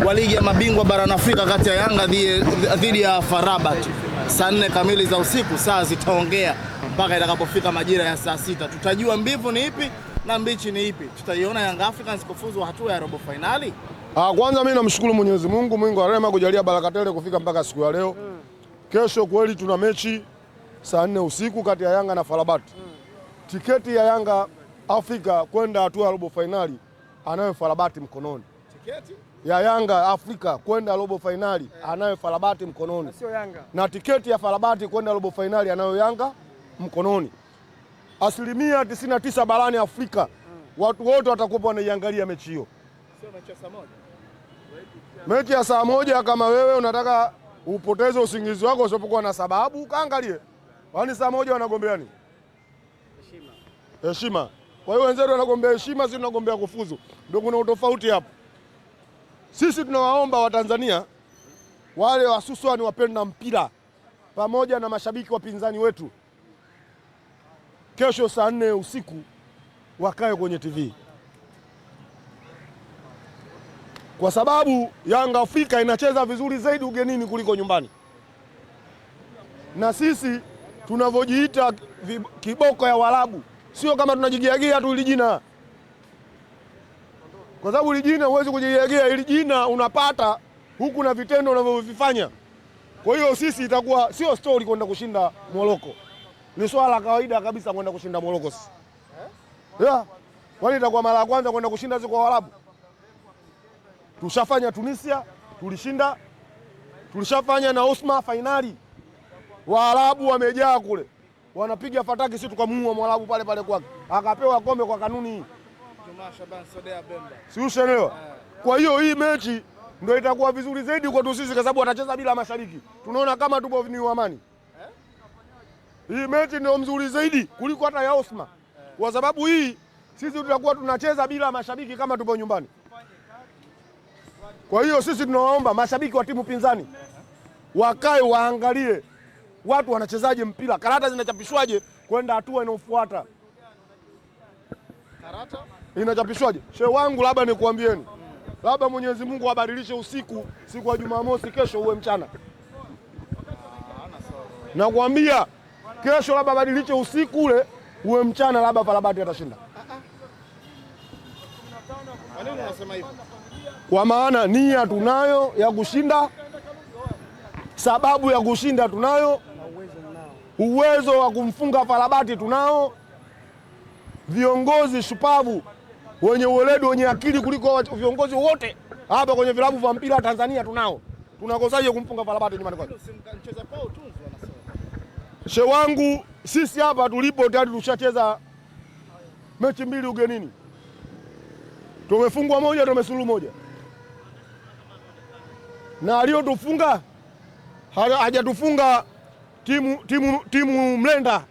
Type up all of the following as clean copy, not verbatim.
wa ligi ya mabingwa barani Afrika kati ya Yanga dhidi ya FAR Rabat saa 4 kamili za usiku. Saa zitaongea mpaka itakapofika majira ya saa 6, tutajua mbivu ni ipi na mbichi ni ipi. Tutaiona Young Africans kufuzu hatua ya robo fainali. Kwanza mimi namshukuru Mwenyezi Mungu mwingi wa rehema kujalia baraka tele kufika mpaka siku ya leo. Kesho kweli tuna mechi saa 4 usiku kati ya Yanga na FAR Rabat. Tiketi ya Yanga Afrika kwenda hatua ya robo fainali anayo FAR Rabat mkononi. Tiketi ya Yanga Afrika kwenda robo fainali anayo FAR Rabat mkononi. Sio Yanga. Na tiketi ya FAR Rabat kwenda robo fainali anayo Yanga mkononi. 99% barani Afrika watu wote watakuwa wanaiangalia mechi hiyo. Sio mechi ya saa 1. Mechi ya saa 1, kama wewe unataka upoteze usingizi wako usipokuwa na sababu, kaangalie. Yaani saa 1 wanagombea nini? Heshima. Heshima. Kwa hiyo wenzetu wanagombea heshima, sisi tunagombea kufuzu. Ndio kuna utofauti hapo. Sisi tunawaomba Watanzania wale hususan wapenda mpira pamoja na mashabiki wapinzani wetu, kesho saa 4 usiku wakae kwenye TV, kwa sababu Yanga Afrika inacheza vizuri zaidi ugenini kuliko nyumbani, na sisi tunavyojiita kiboko ya Waarabu sio kama tunajigiagia tu ili jina, kwa sababu ili jina huwezi kujigiagia, ili jina unapata huku na vitendo unavyovifanya. Kwa hiyo sisi itakuwa sio story kwenda kushinda Morocco, ni swala la kawaida kabisa kwenda kushinda Morocco sisi. Yeah. Kwani itakuwa mara ya kwanza kwenda kushinda sisi kwa Waarabu? Tushafanya Tunisia, tulishinda. Tulishafanya na Osma fainali. Waarabu wamejaa kule, wanapiga fataki, sisi tukamuua Mwarabu pale pale kwake, akapewa kombe kwa kanuni hii. Si ushaelewa? Kwa hiyo hii mechi ndio itakuwa vizuri zaidi kwetu sisi, kwa sababu watacheza bila mashabiki. Tunaona kama tupo ni amani. Hii mechi ndio mzuri zaidi kuliko hata ya Osma, kwa sababu hii sisi tutakuwa tunacheza bila mashabiki kama tupo nyumbani. Kwa hiyo sisi tunawaomba mashabiki wa timu pinzani wakae waangalie watu wanachezaje mpira, karata zinachapishwaje kwenda hatua inayofuata. Karata inachapishwaje? Shehe wangu, labda nikuambieni, labda Mwenyezi Mungu abadilishe usiku, siku ya Jumamosi kesho uwe mchana. Nakwambia kesho labda abadilishe usiku ule uwe mchana, labda FAR Rabat atashinda. Kwa nini unasema hivyo? Kwa maana nia tunayo ya kushinda, sababu ya kushinda tunayo, uwezo wa kumfunga FAR Rabat tunao, viongozi shupavu wenye uweledi wenye akili kuliko viongozi wote hapa kwenye vilabu vya mpira Tanzania tunao. Tunakosaje kumfunga FAR Rabat nyumbani kwake? Shehe wangu, sisi hapa tulipo tayari tushacheza mechi 2 ugenini, tumefungwa 1, tumesuluhu 1, na aliyotufunga hajatufunga timu Mlenda.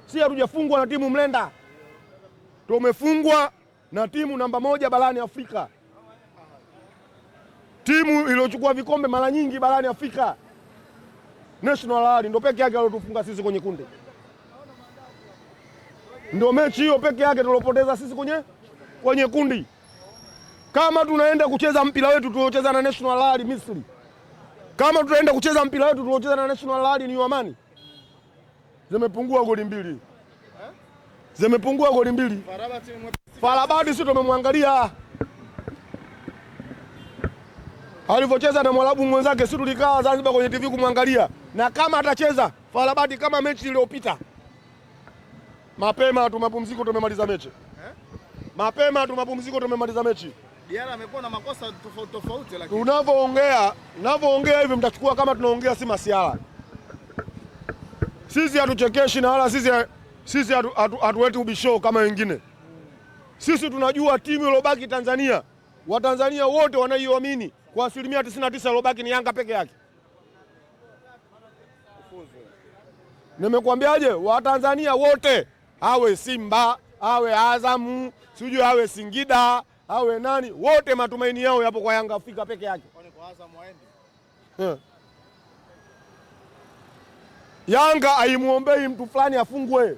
Si hatujafungwa na timu Mlenda, tumefungwa na timu namba 1 barani Afrika, timu iliyochukua vikombe mara nyingi barani Afrika, National Rally ndio peke yake waliotufunga sisi kwenye kundi. Ndio mechi hiyo peke yake tulopoteza sisi kwenye kundi. Kama tunaenda kucheza mpira wetu tuliocheza na National Rally Misri, kama tunaenda kucheza mpira wetu tuliocheza na National Rally ni Amani, zimepungua goli 2. Zimepungua goli 2. FAR Rabat sisi tumemwangalia alivyocheza na Mwarabu mwenzake, sisi tulikaa Zanzibar kwenye TV kumwangalia, na kama atacheza FAR Rabat kama mechi iliyopita, mapema tu mapumziko tumemaliza mechi. Mapema tu mapumziko tumemaliza mechi. Diarra amekuwa na makosa tofauti tofauti, lakini tunavyoongea hivi mtachukua kama tunaongea si masiala. Sisi hatuchekeshi na wala sisi hatuweti ubisho kama wengine. Sisi tunajua timu iliyobaki Tanzania, Watanzania wote wanaiamini kwa 99% iliyobaki ni Yanga peke yake. Nimekuambiaje? Watanzania wote, awe Simba, awe Azamu, sijui awe Singida, awe nani, wote matumaini yao yapo kwa Yanga Afrika peke yake. Yanga haimuombei mtu fulani afungwe.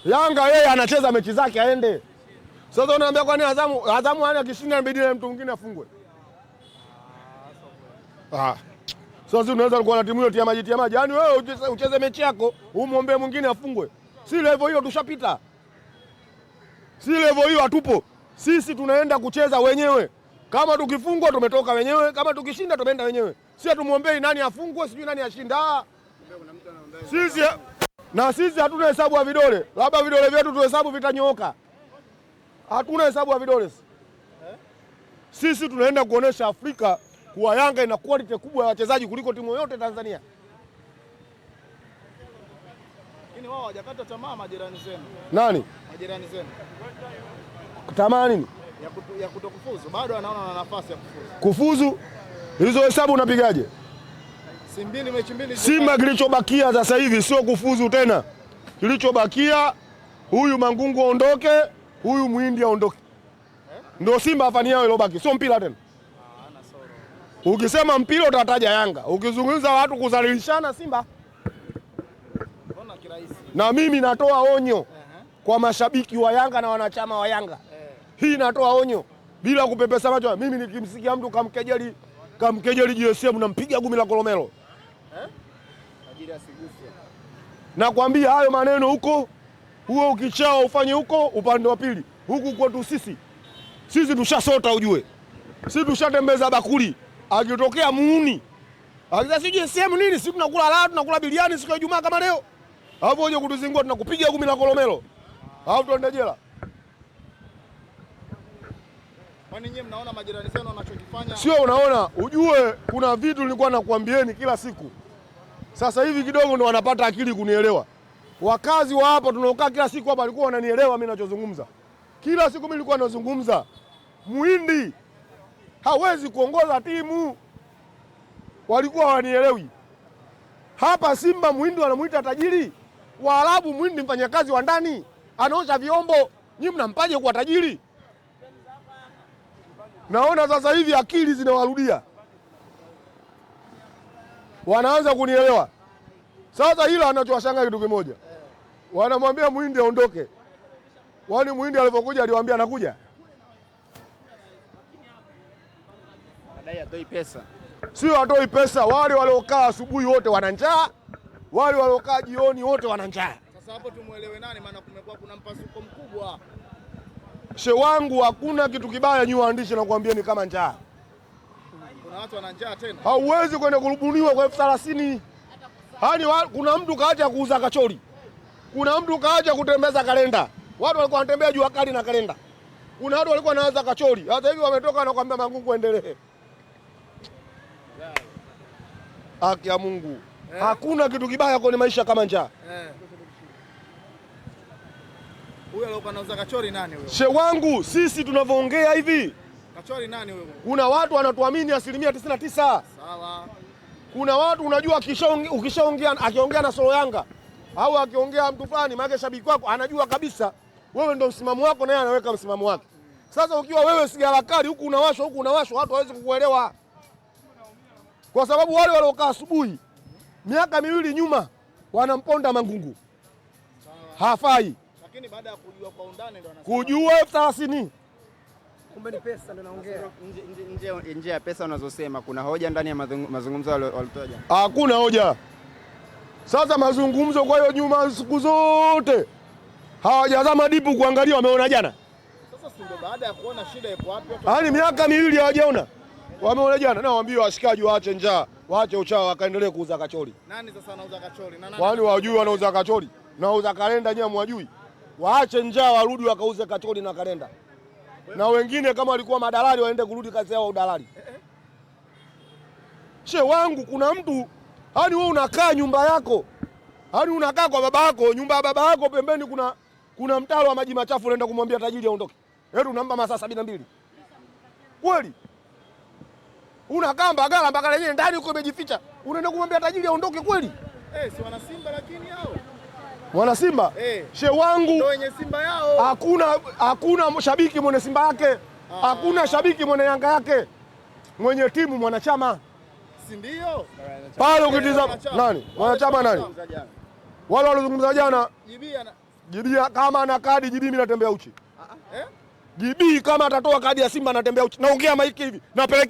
Yanga yeye anacheza mechi zake aende. Sasa unaambia kwani Azamu yani akishinda inabidi na mtu mwingine afungwe? Ah. Sasa unaweza kuwa na timu hiyo tia maji tia maji. Yaani wewe ucheze mechi yako, umuombe mwingine afungwe. Si level hiyo tushapita. Si level hiyo hatupo. Sisi tunaenda kucheza wenyewe. Kama tukifungwa tumetoka wenyewe, kama tukishinda tumeenda wenyewe. Si hatumuombei nani afungwe, sijui nani ashinda. Sisi na sisi hatuna hesabu ya vidole. Labda vidole vyetu tuhesabu vitanyooka. Hatuna hesabu ya vidole. Sisi tunaenda kuonesha Afrika kuwa Yanga ina quality kubwa ya wachezaji kuliko timu yoyote Tanzania. Lakini wao hawajakata tamaa majirani zenu. Nani? Majirani zenu. Tamaa nini? Ya kutokufuzu. Bado anaona ana nafasi ya kufuzu. Kufuzu? Hizo hesabu unapigaje? Si mbili mechi mbili. Simba kilichobakia sasa hivi sio kufuzu tena. Kilichobakia huyu Mangungu aondoke, huyu Muhindi aondoke. Ndio Simba afani yao ilobaki, sio mpira tena. Ukisema mpira utataja Yanga, ukizungumza watu kudhalilishana Simba. Mbona kirahisi? Na mimi natoa onyo kwa mashabiki wa Yanga na wanachama wa Yanga. Hii natoa onyo bila kupepesa macho. Mimi nikimsikia mtu kamkejeli GSM nampiga gumi la kolomelo. Nakwambia hayo maneno huko, huo ukichao ufanye huko upande wa pili. Huku kwetu sisi tushasota ujue. Sisi tushatembeza bakuli. Akitokea muuni akisema si GSM nini, sisi tunakula la, tunakula biliani siku ya Ijumaa kama leo. Hapo uje kutuzingua tunakupiga gumi la kolomelo. Hapo tuende jela. Kwani nyinyi mnaona majirani zenu wanachokifanya? Sio unaona, ujue kuna vitu nilikuwa nakwambieni kila siku. Sasa hivi kidogo ndo wanapata akili kunielewa. Wakazi wa hapa tunaokaa kila siku hapa walikuwa wananielewa mimi ninachozungumza. Kila siku mimi nilikuwa nazungumza. Muhindi hawezi kuongoza timu. Walikuwa hawanielewi. Hapa Simba Muhindi wanamuita tajiri. Waarabu Muhindi mfanyakazi wa ndani, anaosha vyombo. Nyinyi mnampaje kuwa tajiri? Naona sasa hivi akili zinawarudia. Wanaanza kunielewa. Sasa hilo anachowashangaa kitu kimoja. Wanamwambia Muhindi aondoke. Wani Muhindi alipokuja aliwaambia anakuja. Madai hatoi pesa. Sio hatoi pesa, wale waliokaa asubuhi wote wana njaa, wale waliokaa jioni wote wana njaa. Sasa hapo tumuelewe nani, maana kumekuwa kuna mpasuko mkubwa. She wangu, hakuna kitu kibaya nyinyi waandishi nakwambia ni kama njaa. Kuna watu wana njaa tena. Hauwezi kwenda kurubuniwa kwa 30,000. Yaani kuna mtu kaacha kuuza kachori. Kuna mtu kaacha kutembeza kalenda. Watu walikuwa wanatembea jua kali na kalenda. Kuna watu walikuwa wanaanza kachori. Sasa hivi wametoka na kuambia Mangungu endelee. Haki ya Mungu. Hakuna kitu kibaya kwenye maisha kama njaa. Huyo alikuwa anauza kachori nani huyo? She wangu, sisi tunavyoongea hivi. Kachori nani huyo? Kuna watu wanatuamini 99%. Sawa. Kuna watu unajua ukishaongea akiongea na Solo Yanga au akiongea mtu fulani, maana shabiki wako anajua kabisa wewe ndio msimamo wako na yeye anaweka msimamo wake. Sasa ukiwa wewe sigara kali huku unawashwa huku unawashwa, watu hawawezi kukuelewa. Kwa sababu wale waliokaa asubuhi miaka miwili nyuma wanamponda Mangungu. Hafai. Lakini baada ya kujua kwa undani ndio anasema. Kujua 30,000. Kumbe ni pesa ndio naongea. Nje ya pesa unazosema kuna hoja ndani ya mazungumzo walitoa jana? Hakuna hoja. Sasa mazungumzo kwa hiyo nyuma siku zote hawajazama dipu kuangalia wameona jana. Sasa si ndio baada ya kuona shida ipo wapi watu? Yaani miaka miwili hawajaona. Wameona jana. Na waambie washikaji waache njaa, waache uchawa wakaendelee kuuza kachori. Nani sasa anauza kachori? Na nani? Kwani wajui wanauza kachori? Nauza kalenda nyewe mwajui. Waache njaa warudi wakauze kachori na kalenda. Na wengine kama walikuwa madalali waende kurudi kazi yao udalali. She wangu, kuna mtu yani wewe unakaa nyumba yako. Yaani unakaa kwa baba yako, nyumba ya baba yako pembeni kuna mtaro wa maji machafu, unaenda kumwambia tajiri aondoke. Yaani unampa masaa 72. Kweli? Unakaa Mbagala mpaka lenyewe ndani huko imejificha. Unaenda kumwambia tajiri aondoke kweli? Si wana Simba lakini hao. Mwana Simba? She wangu, Ndio wenye Simba yao. Hakuna shabiki mwenye Simba yake. Hakuna shabiki mwenye Yanga yake. Mwenye timu mwanachama. Si ndio? Pale ukitizama nani? Mwanachama nani? Wale walizungumza jana. Jibia na Jibia kama ana kadi Jibia mimi natembea uchi. GB kama atatoa kadi ya Simba anatembea uchi. Naongea maiki hivi. Napeleka